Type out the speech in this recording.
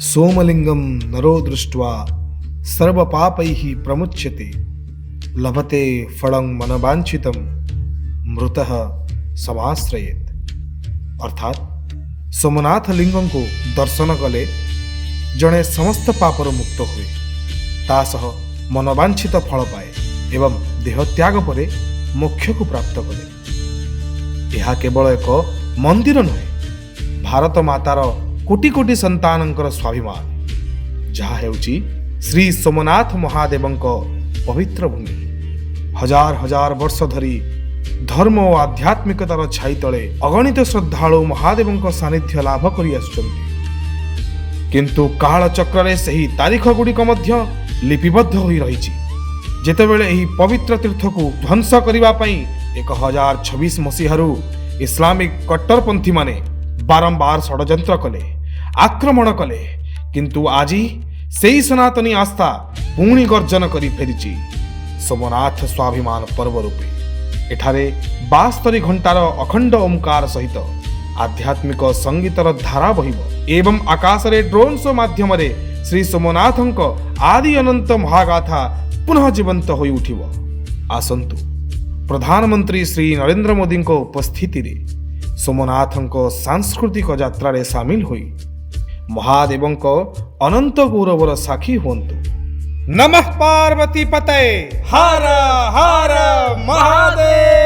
ସୋମଲିଙ୍ଗମ୍ ନରୋ ଦୃଷ୍ଟ୍ୱା ସର୍ବ ପାପୈଃ ପ୍ରମୁଚ୍ୟତେ, ଲଭତେ ଫଳଂ ମନବାଞ୍ଛିତಂ ମୃତଃ ସମାଶ୍ରୟେତ୍। ଅର୍ଥାତ୍ ସୋମନାଥ ଲିଙ୍ଗଙ୍କୁ ଦର୍ଶନ କଲେ ଜଣେ ସମସ୍ତ ପାପରୁ ମୁକ୍ତ ହୁଏ, ତା ସହ ମନବାଞ୍ଛିତ ଫଳ ପାଏ ଏବଂ ଦେହତ୍ୟାଗ ପରେ ମୋକ୍ଷକୁ ପ୍ରାପ୍ତ କରେ। ଏହା କେବଳ ଏକ ମନ୍ଦିର ନୁହେଁ, ଭାରତ ମାତାର କୋଟି କୋଟି ସନ୍ତାନଙ୍କର ସ୍ୱାଭିମାନ, ଯାହା ହେଉଛି ଶ୍ରୀ ସୋମନାଥ ମହାଦେବଙ୍କ ପବିତ୍ର ଭୂମି। ହଜାର ହଜାର ବର୍ଷ ଧରି ଧର୍ମ ଓ ଆଧ୍ୟାତ୍ମିକତାର ଛାଇ ତଳେ ଅଗଣିତ ଶ୍ରଦ୍ଧାଳୁ ମହାଦେବଙ୍କ ସାନ୍ନିଧ୍ୟ ଲାଭ କରି ଆସୁଛନ୍ତି। କିନ୍ତୁ କାଳଚକ୍ରରେ ସେହି ତାରିଖ ଗୁଡ଼ିକ ମଧ୍ୟ ଲିପିବଦ୍ଧ ହୋଇ ରହିଛି, ଯେତେବେଳେ ଏହି ପବିତ୍ର ତୀର୍ଥକୁ ଧ୍ୱଂସ କରିବା ପାଇଁ 1026 ମସିହାରୁ ଇସଲାମିକ କଟ୍ଟରପନ୍ଥୀମାନେ ବାରମ୍ବାର ଷଡ଼ଯନ୍ତ୍ର କଲେ, ଆକ୍ରମଣ କଲେ। କିନ୍ତୁ ଆଜି ସେଇ ସନାତନୀ ଆସ୍ଥା ପୁଣି ଗର୍ଜନ କରି ଫେରିଛି ସୋମନାଥ ସ୍ୱାଭିମାନ ପର୍ବ ରୂପେ। ଏଠାରେ 72 ଘଣ୍ଟାର ଅଖଣ୍ଡ ଓମ୍କାର ସହିତ ଆଧ୍ୟାତ୍ମିକ ସଙ୍ଗୀତର ଧାରା ବହିବ ଏବଂ ଆକାଶରେ ଡ୍ରୋନ୍ ଶୋ ମାଧ୍ୟମରେ ଶ୍ରୀ ସୋମନାଥଙ୍କ ଆଦି ଅନନ୍ତ ମହାଗାଥା ପୁନଃ ଜୀବନ୍ତ ହୋଇ ଉଠିବ। ଆସନ୍ତୁ, ପ୍ରଧାନମନ୍ତ୍ରୀ ଶ୍ରୀ ନରେନ୍ଦ୍ର ମୋଦିଙ୍କ ଉପସ୍ଥିତିରେ ସୋମନାଥଙ୍କ ସାଂସ୍କୃତିକ ଯାତ୍ରାରେ ସାମିଲ ହୋଇ ମହାଦେବଙ୍କ ଅନନ୍ତ ଗୌରବର ସାକ୍ଷୀ ହୁଅନ୍ତୁ। ନମଃ ପାର୍ବତୀ ପତୟେ, ହର ହର ମହାଦେବ।